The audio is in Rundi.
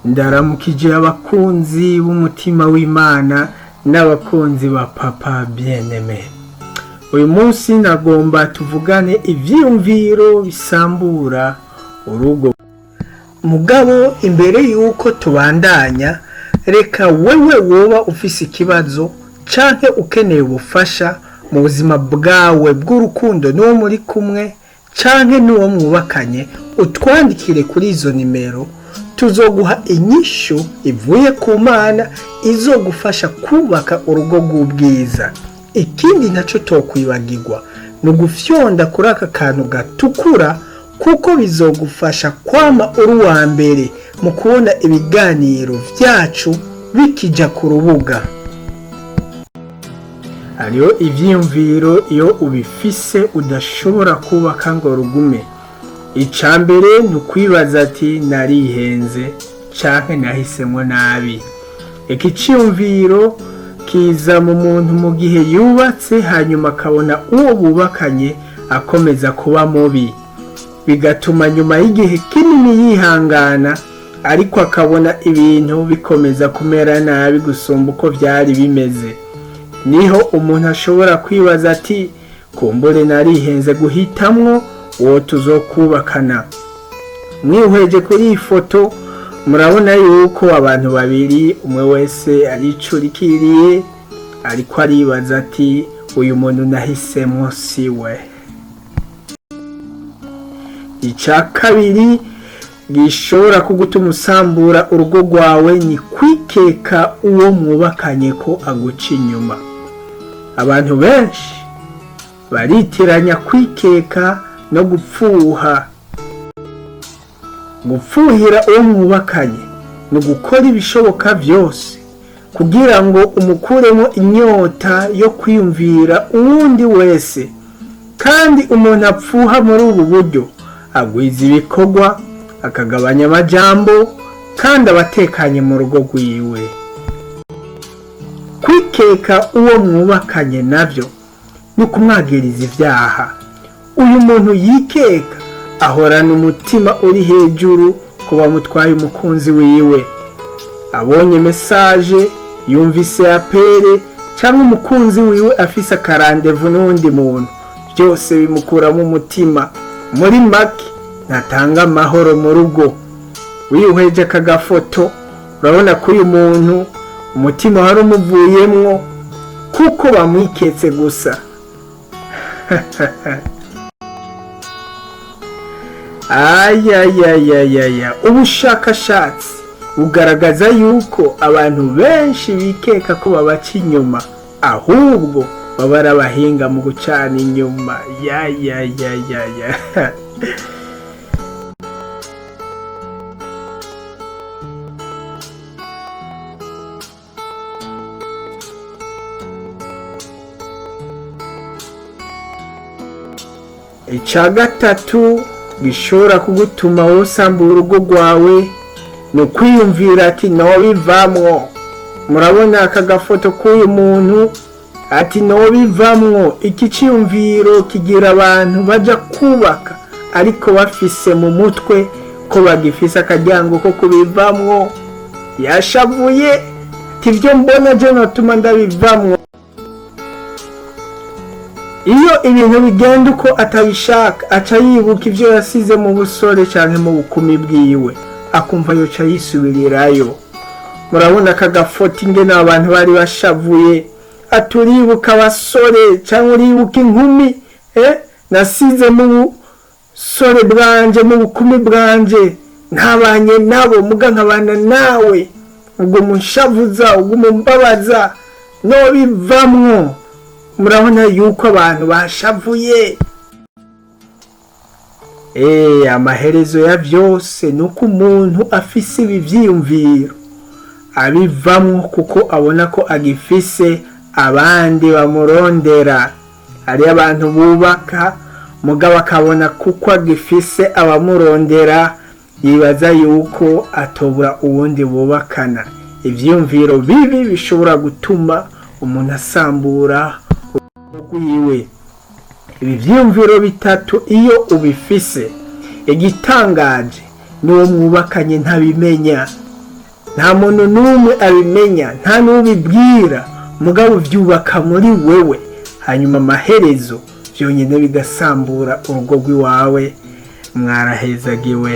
Ndaramukije abakunzi b'umutima w'Imana n'abakunzi ba Papa Bien-Aimé. Uyu munsi nagomba tuvugane ivyiyumviro bisambura urugo. Mugabo imbere yuko tubandanya, reka wewe woba ufise ikibazo canke ukeneye ubufasha mu buzima bwawe bw'urukundo n'uwo muri kumwe canke n'uwo mwubakanye, utwandikire kuri izo nimero, tuzoguha inyishu ivuye ku Mana izogufasha kubaka urugo rw'ubwiza. Ikindi naco tokwibagirwa ni ugufyonda kuri aka kantu gatukura, kuko bizogufasha kwama uri uwa mbere mu kubona ibiganiro vyacu bikija ku rubuga. Hariho ivyiyumviro iyo ubifise udashobora kubaka ngo rugume. Ica mbere ni ukwibaza ati narihenze canke nahisemwo nabi. Iki ciyumviro kiza mu muntu mu gihe yubatse, hanyuma akabona uwo bubakanye akomeza kuba mubi, bigatuma nyuma y'igihe kinini yihangana, ariko akabona ibintu bikomeza kumera nabi gusumba uko vyari bimeze. Niho umuntu ashobora kwibaza ati kumbure narihenze guhitamwo uwo tuzokubakana. Mwihweje kuri iyi foto, murabona yuko abantu babiri, umwe wese aricurikiriye, ariko aribaza ati uyu muntu nahisemwo siwe. Ica kabiri gishobora kugutuma usambura urugo rwawe ni kwikeka uwo mwubakanye ko aguca inyuma. Abantu benshi baritiranya kwikeka no gupfuha. Gupfuhira uwo mwubakanye ni ugukora ibishoboka vyose kugira ngo umukuremo inyota yo kwiyumvira uwundi wese. Kandi umuntu apfuha muri ubu buryo agwiza ibikorwa, akagabanya amajambo, kandi aba atekanye mu rugo rwiwe. Kwikeka uwo mwubakanye navyo ni ukumwagiriza ivyaha. Uyu muntu yikeka ahorana umutima uri hejuru ko bamutwaye umukunzi wiwe. Abonye message, yumvise appel, cyangwa umukunzi wiwe afise akarandevu n'uwundi muntu, byose bimukuramo umutima. Muri make, ntatanga amahoro mu rugo. Wihweje aka gafoto, urabona ko uyu muntu umutima wari umuvuyemwo kuko bamwiketse gusa. Ayayayayaya, ubushakashatsi bugaragaza yuko abantu benshi bikeka ko babaca inyuma, ahubwo baba ari abahinga mu gucana inyuma. Yayayayaya. Icya gatatu gishobora kugutuma wosambura urugo rwawe ni ukwiyumvira ati nobivamwo. Murabona aka gafoto k'uyu muntu, ati nobivamwo. Iki ciyumviro kigira abantu baja kubaka ariko bafise mu mutwe ko bagifise akaryango ko kubivamwo. Yashavuye ati ivyo mbona je notuma ndabivamwo. Iyo ibintu bigenda uko atabishaka, aca yibuka ivyo yasize mu busore canke mu bukumi bwiwe, akumva yoca yisubirirayo. Murabona aka gafoto ingene abantu bari bashavuye, ati uribuka abasore canke uribuka inkumi nasize mu busore bwanje, mu bukumi bwanje, ntabanye nabo muga nkabana nawe, ubwo munshavuza, ubwo mumbabaza, nobivamwo. Murabona yuko abantu bashavuye. Amaherezo ya vyose ni uko umuntu afise ibi vyiyumviro abivamwo, kuko abona ko agifise abandi bamurondera. Hariyo abantu bubaka mugabo akabona kuko agifise abamurondera, yibaza yuko atobura uwundi bubakana. Ivyiyumviro bibi bishobora gutuma umuntu asambura rwiwe. Ibi vyiyumviro bitatu iyo ubifise, igitangaje n'uwo mwubakanye ntabimenya. Nta muntu n'umwe abimenya, nta n'ubibwira, mugabo byubaka muri wewe, hanyuma amaherezo byonyine bigasambura urugo rw'iwawe. Mwarahezagiwe.